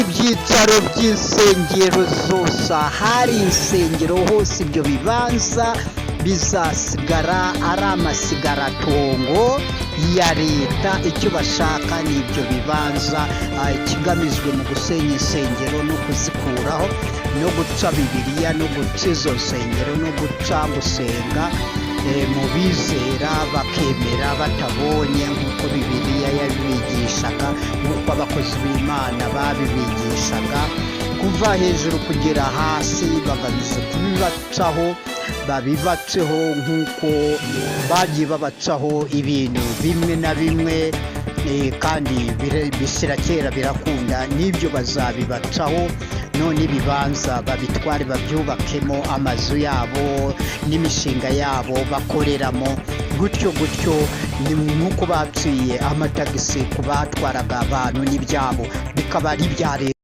Ibyicaro by'insengero zose, ahari insengero hose, ibyo bibanza bizasigara ari amasigaratongo ya leta. Icyo bashaka ni ibyo bibanza. Ikigamijwe mu gusenya insengero no kuzikuraho no guca Bibiliya no guca izo nsengero no guca gusenga mu bizera bakemera batabonye, nk'uko Bibiliya yabibigishaga, nk'uko abakozi b'Imana babibigishaga kuva hejuru kugera hasi. Bagamije kubibacaho, babibaceho nk'uko bagiye babacaho ibintu bimwe na bimwe, kandi bishyira kera birakunda, n'ibyo bazabibacaho. None ibibanza babitware, babyubakemo amazu yabo n'imishinga yabo bakoreramo gutyo gutyo. Ni nk'uko baciye amatagisi ku batwaraga abantu n'ibyabo, bikaba ari ibya leta.